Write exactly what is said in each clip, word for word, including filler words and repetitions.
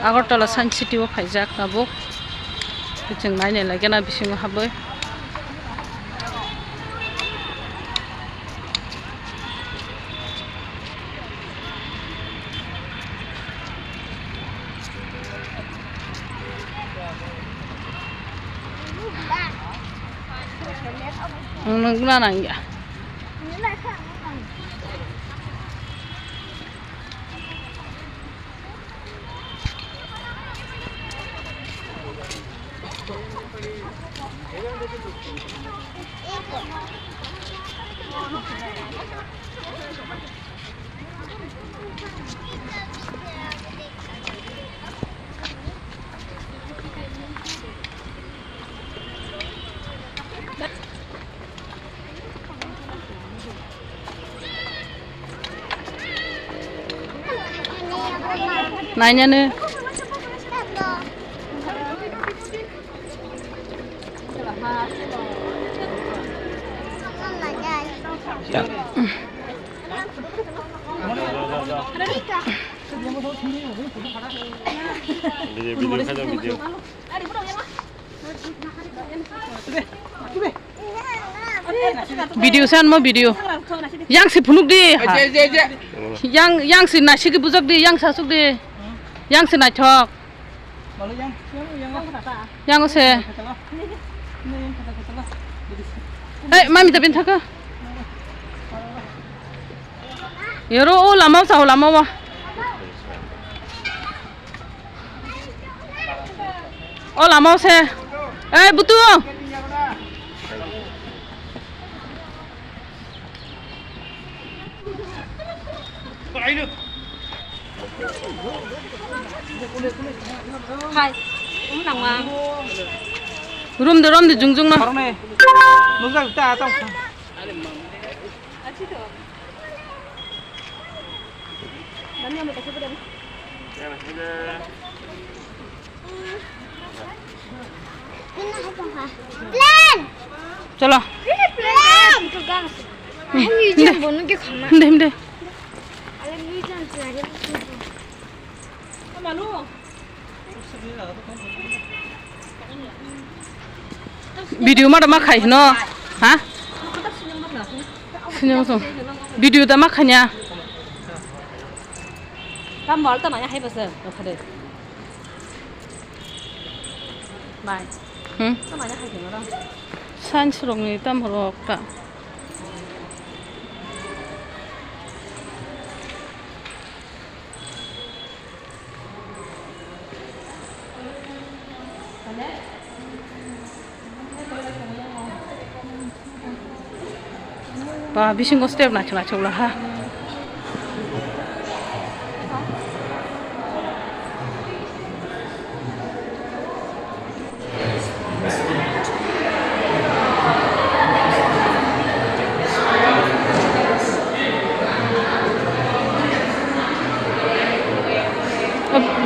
Agartala Science City o phaijak tabuk. Chwng nainai lai gana bisingo habwi. Ang nang na nang ya. Nainani. Video, video, video. Video san mo video. Yang si phunuk di. Yang, yang si nasi ki bujak di, yang sasuk di. Yang si naithok. Yang se. Hei, mami ta bin thaka. Yoro o lama o sao lama o. O lama o se. Ei, butu. Hai, um nangma. Rum de, rum de, jung jung na. Parone. Nujak ta tong. Plan! Chalo. Plan! Himde, himde. Video ma da ma khai hino? Ha? Sini mo song. Video da ma khanya? Tam mal ta manya hai basa, khade. Bai. Hmm? Ta manya hai khema da. Science rok ni tam rok ta. Ba, bisingo step naithok naithok la ha.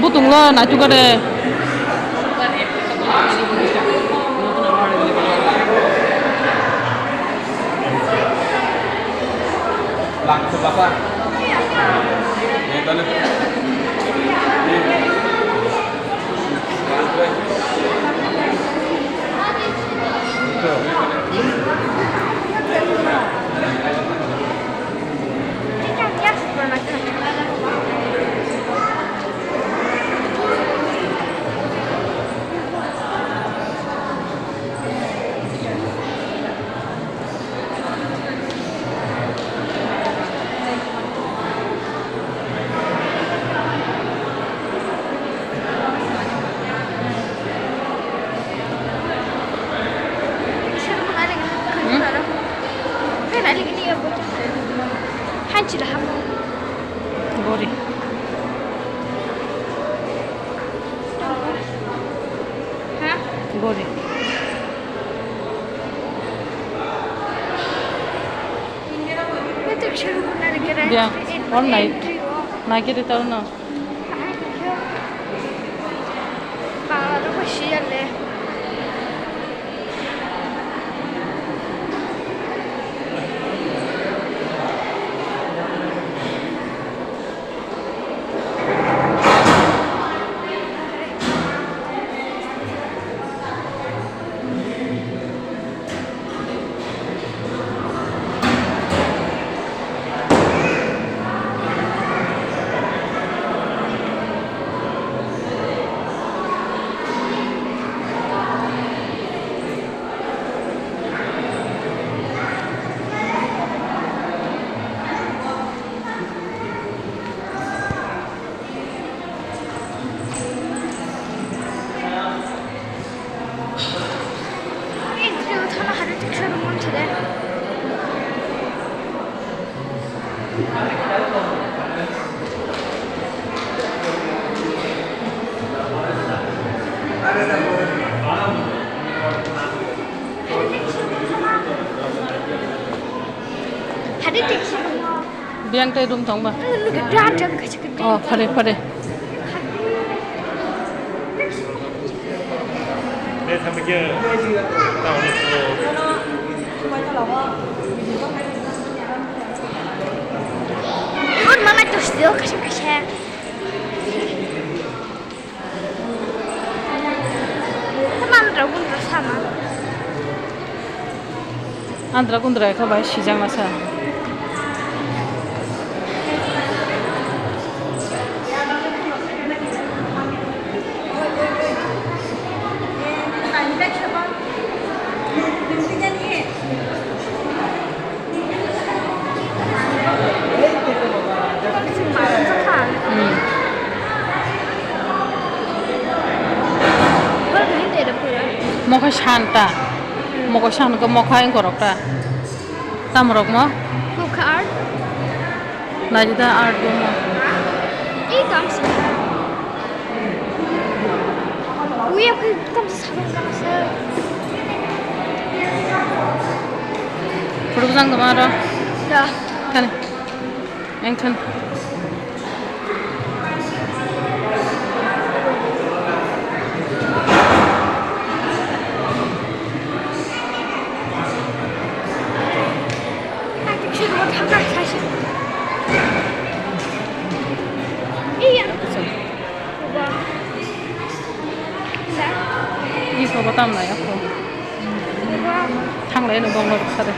Butunglo naituka de. Bori. Bori. Dia, on nai, nai kiri tau no. Bangla rok bo siyale. Biyang tei room tongba. Nugwi dam jang kaisa khe. Oh, phare, phare. Ur mana tus dio kaisa kaisa. Tama andra gundra sama. Andra gundra kha bai sijak masa. Mokhe santa, mokhe san khe mokhe wngkorok ta, tamorok mo? Mokhe art. Naidi da art bo mo. Ei kamsi. Uya khe kamsi sabang kamsi. Phuru bwsang tongma aro. Da. Thani. Ang thani. Ang thani. Iya. Iko bo tam lai ako. Thanglai no bongor sade.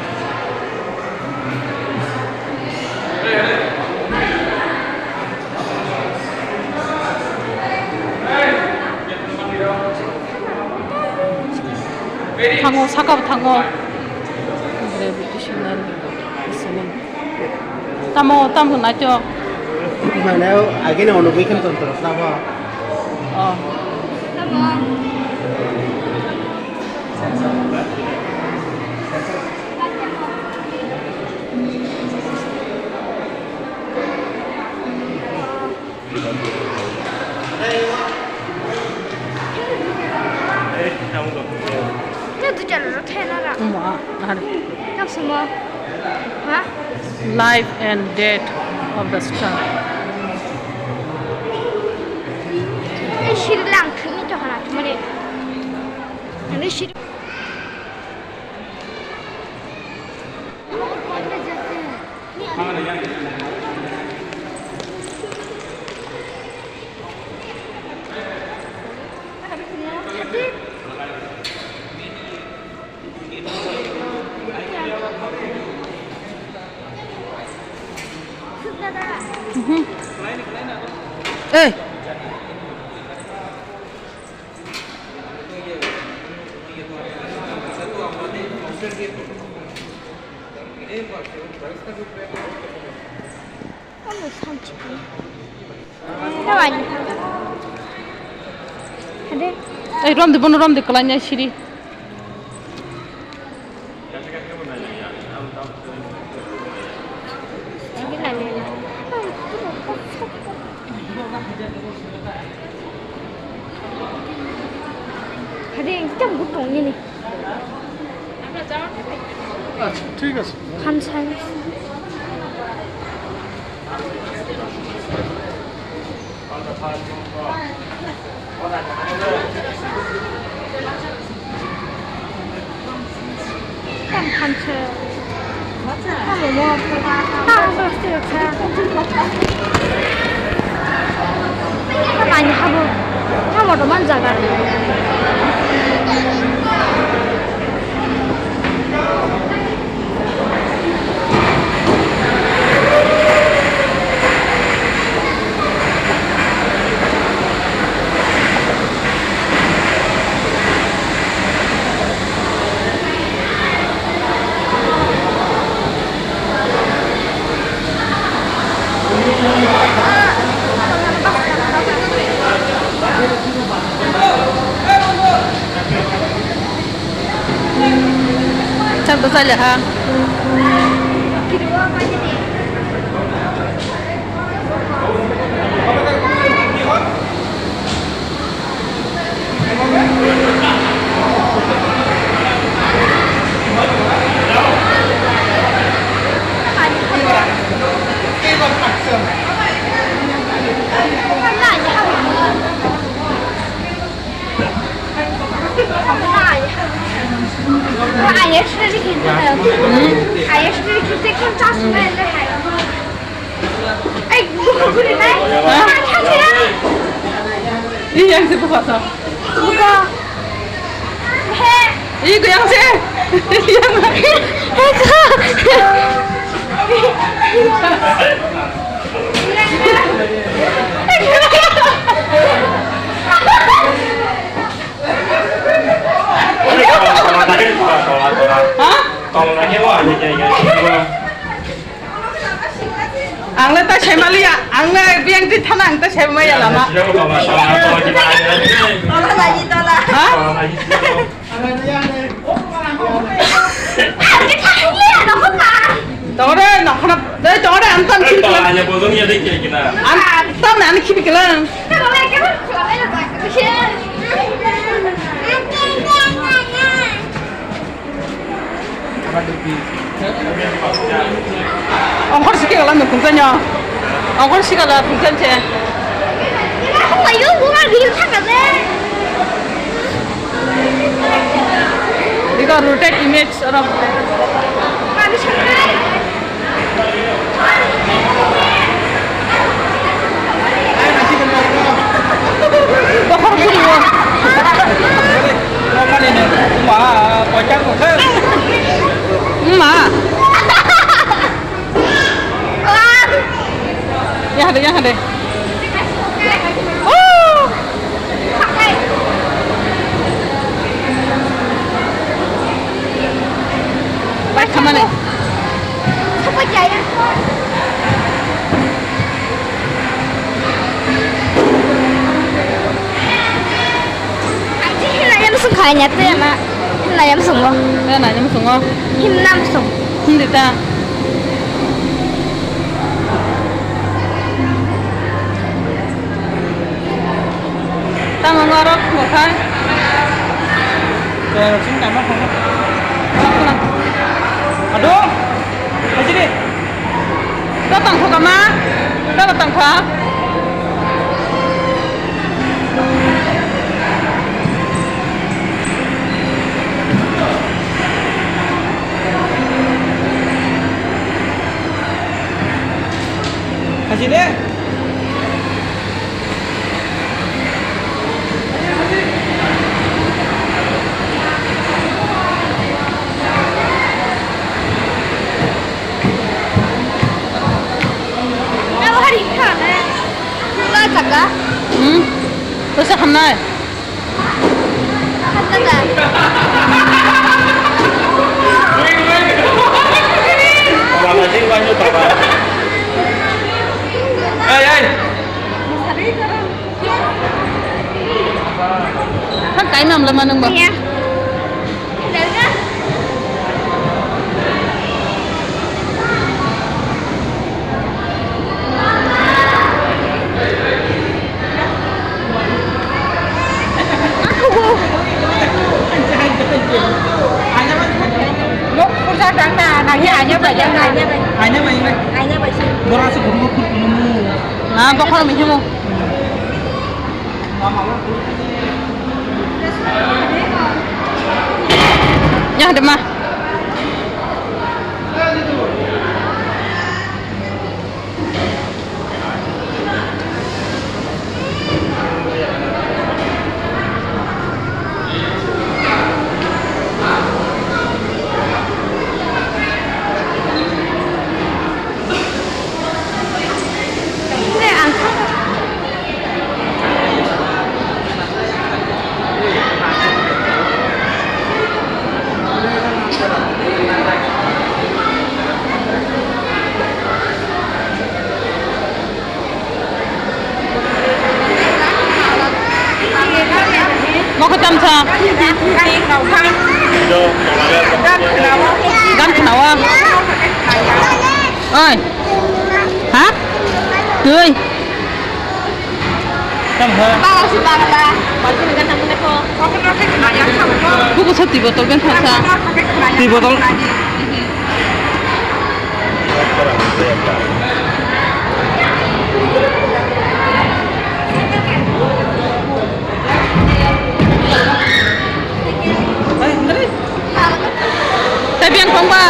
Thango, saka bo thango. Bre, British Union. Tamo, tamo nacho. Mane, age na ono weekend ton ton sabo. Oh. Tei duita rwrwk khe nara. Omo, ah, ah. Tamo samo. Ha? Life and death of the star. Ei siri lang thwngwi tongkha na thwngmani. Ani siri. Mhm. Ei. Ei, romdi, bono romdi, kwlanya siri. Hade, ekdom good tong nini. Acha, thik ase. Khan sai. Tam khamse. Tamo mo. Tamo mo stiroksa. Tamani habo. Tamo to man jaga. Chak da chale ha. Ih, yang sih buka sa. Buka. Ih, yang sih. Yang. Hah? Ang le ta sai maliya, ang le biyang ti thana ang ta sai maya lama. Tola lagi, tola. Ha? Tongore, nokhona, dei tongore, ang tam khini kela. Ang tam ani khini kela. Ongkhor sikhe gala nukung kanya. Ongkhor sikhe gala nukung kanya. Iko rotate image oro. Bokhor buri o. Ma. Yang ada, yang ada. Oh. Pai khamani. Ang sih hinai yang sung kaya nyata ya, Mak. Hinai yang sung lo. Hinai yang sung lo. Hinam sung. Hindi ta. Tamo ngorok mokhai. Ado, aji de. To tangkho kama, to tangkho. Aji de. Hmm? Kasa hamnai? Hey, hey. Thang kai mam lama nang ba. Iya. Nok kursa dang na, nang ya anya ba, anya ba. Anya ba, anya ba. Anya ba sih. Borok aswk guru guru khulkumu. Ah, bokhorok mihimo. Yang de ma. Mokho tamsa. Gan khnawa. Oi. Ha? Twi. Bangla si bangla. Buku sa twi botol ben thangsa. Twi botol. Tei biyang Tongba,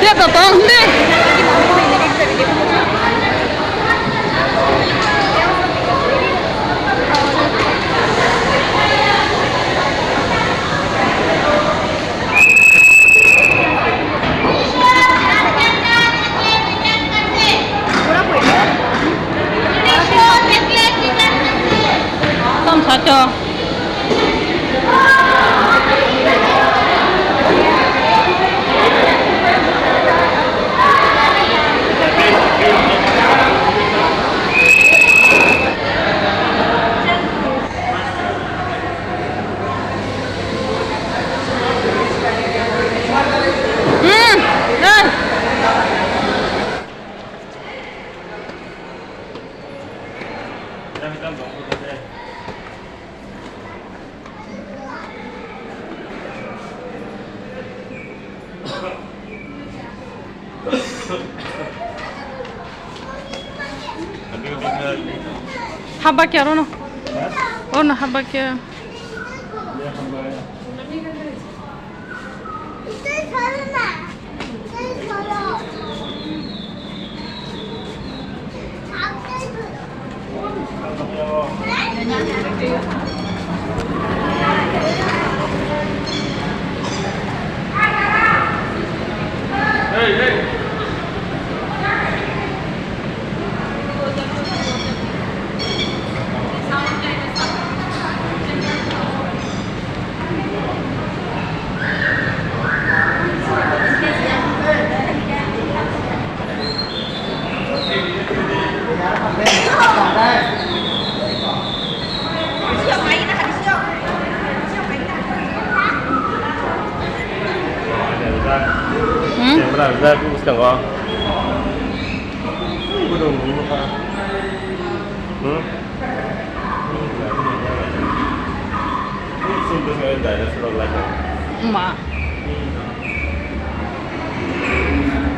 dia to tong hindi. Tam sato. Habakya rono. Ono habakya. Hmm? Camera rijak bwskango. Gudung nungkha. Hmm? Sum bwskango dinosaur rok lai. Ma.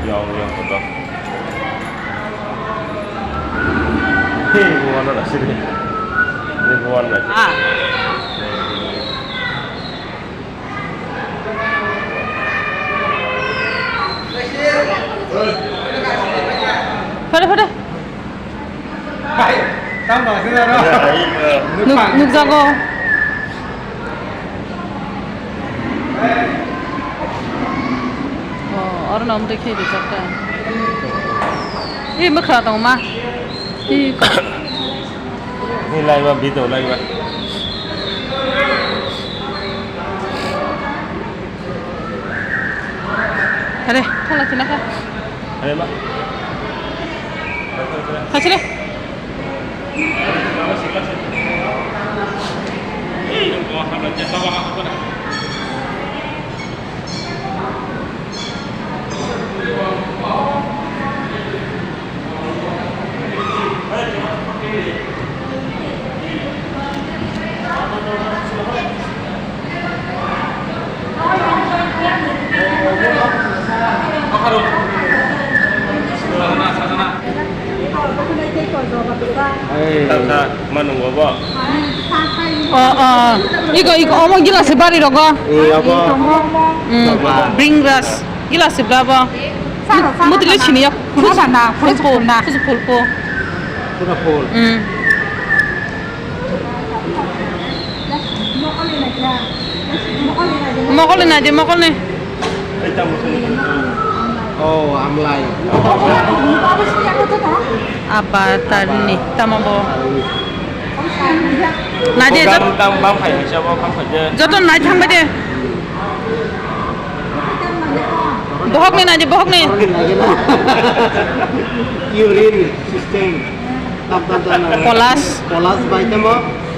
Yong, yong, kotor. Hei, buwan na sini. Ini buwan na. Ah. Photo, photo. Nuk-, nukjago. Oh, oro no omtwi khe rijak ta. Ih, mwkhra tong ma. Ih, ko- Ni laiba, video laiba. Are, thala china kha. Are ma. Khachile. Ei. Tata, manung bo bo. O, o. Iko, iko, omo gilasi bari rogo. Ei, abo. Mm. Bring ras. Gilasi bla bo. Mutile sini ya. Khus-, khuspo, khuspo. Pura full. Mm. Mokol ni naidi, mokol ni. Oh, amlai. Aba tarni, tamo bo. Naidi, jot-, joto nai thang bai de. Bohok ni naidi, bohok ni. Urine system. Tam, tam, tam, tam. Polas. Polas bai tamo.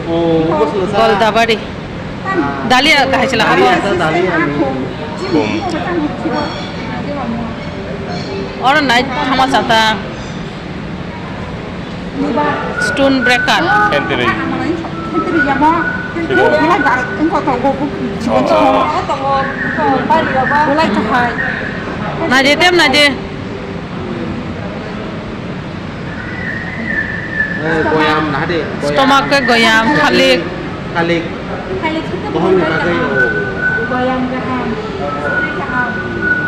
Oh, boslo sa. Goldabari. Ah. Dalia kahai chila habo. Dalia, dalia. Oro nai thama chata. Stone breaker. Entry. Naidi tem naidi. Eh, goyam, nahade, goyam. Stomach ke goyam, khalik. Khalik. Bohong ni bagwi, oh. Boyang kaham, suri kaham.